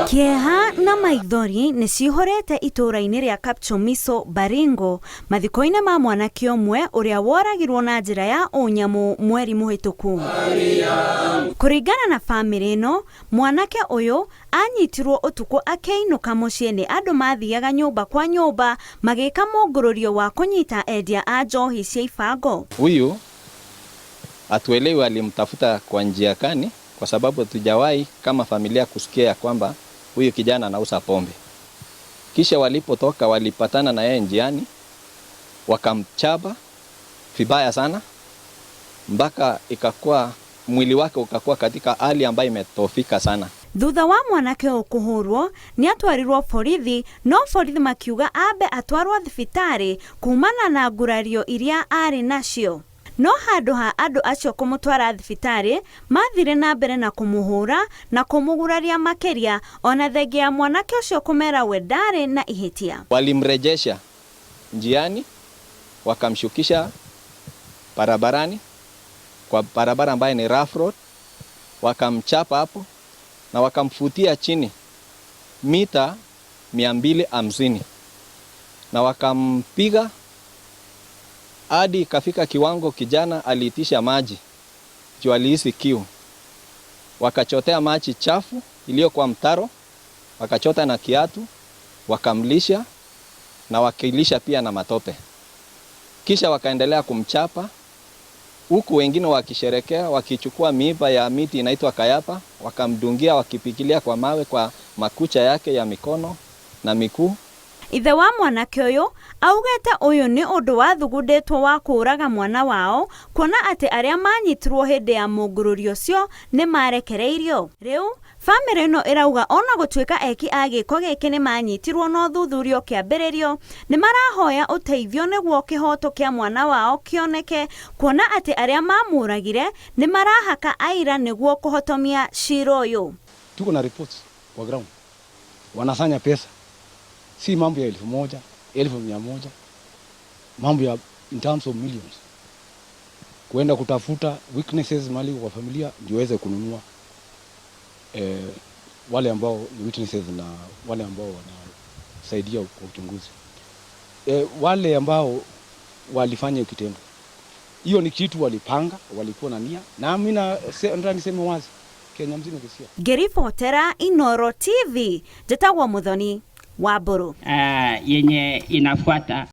Kĩeha na maithori nĩ cihũrĩte itũũra-inĩ rĩa Kapchomiso, Baringo, mathiko-inĩ ma mwanake ũmwe ũrĩa woragirwo na njĩra ya ũnyamũ mweri mũhĩtũku. Kũringana na bamĩrĩ ĩno, mwanake ũyũ anyitirwo ũtukũ akĩinũka mũciĩ nĩ andũ mathiaga nyũmba kwa nyũmba magĩka mũngũrũrio wa kũnyita endia a njohi cia ibango. Huyu hatuelewi alimtafuta kwa njia gani, kwa sababu hatujawahi kama familia kusikia ya kwamba huyu kijana anauza pombe. Kisha walipotoka walipatana na yeye njiani, wakamchapa vibaya sana mpaka ikakuwa mwili wake ukakuwa katika hali ambayo imetofika sana. Thutha wa mwanake ũyũ kũhũrwo nĩ atwarirwo borithi, no borithi makiuga ambe atwarwo thibitarĩ kumana na ngurario iria arĩ nacio. No handũ ha andũ acio kũmũtwara thibitarĩ, mathire na mbere na kũmũhũra na kũmũguraria makĩria, ona thengia ya mwanake ũcio kũmera we ndarĩ na ihĩtia. Walimrejesha njiani, wakamshukisha barabarani kwa barabara ambayo ni rough road, wakamchapa hapo na wakamfutia chini mita 250 na wakampiga hadi ikafika kiwango kijana aliitisha maji juu alihisi kiu. Wakachotea maji chafu iliyo kwa mtaro, wakachota na kiatu, wakamlisha na wakilisha pia na matope. Kisha wakaendelea kumchapa huku wengine wakisherekea, wakichukua miiba ya miti inaitwa kayapa, wakamdungia, wakipigilia kwa mawe kwa makucha yake ya mikono na miguu. Ithe wa mwanake ũyũ augĩte ũyũ nĩ ũndũ wathugundĩtwo wa kũũraga mwana wao, kuona atĩ arĩa manyitirwo hĩndĩ ya mũngũrũrio ũcio nĩ marekereirio. Rĩu bamĩrĩ ĩno ĩrauga ona gũtuĩka eki a gĩko gĩkĩ nĩ manyitirwo na ũthuthuria ũkĩambĩrĩrio, nĩ marahoya ũteithio nĩguo kĩhoto kĩa mwana wao kĩoneke, kuona atĩ arĩa mamũragire nĩ marahaka aira nĩguo kũhotomia cira ũyũ. Tuko na reports kwa ground, wanasanya pesa, si mambo ya 1,000, 100,000, mambo ya in terms of millions, kuenda kutafuta witnesses mali kwa familia ndio waweze kununua wale ambao ni witnesses na wale ambao wanasaidia kwa uchunguzi, wale ambao walifanya kitendo hiyo ni kitu walipanga, walikuwa na nia, na mimi nataka niseme wazi, Kenya mzima ikisikia. Ngĩribotera Inoro TV, njĩtagwo Muthoni wa Mbũrũ. Yenye inafuata.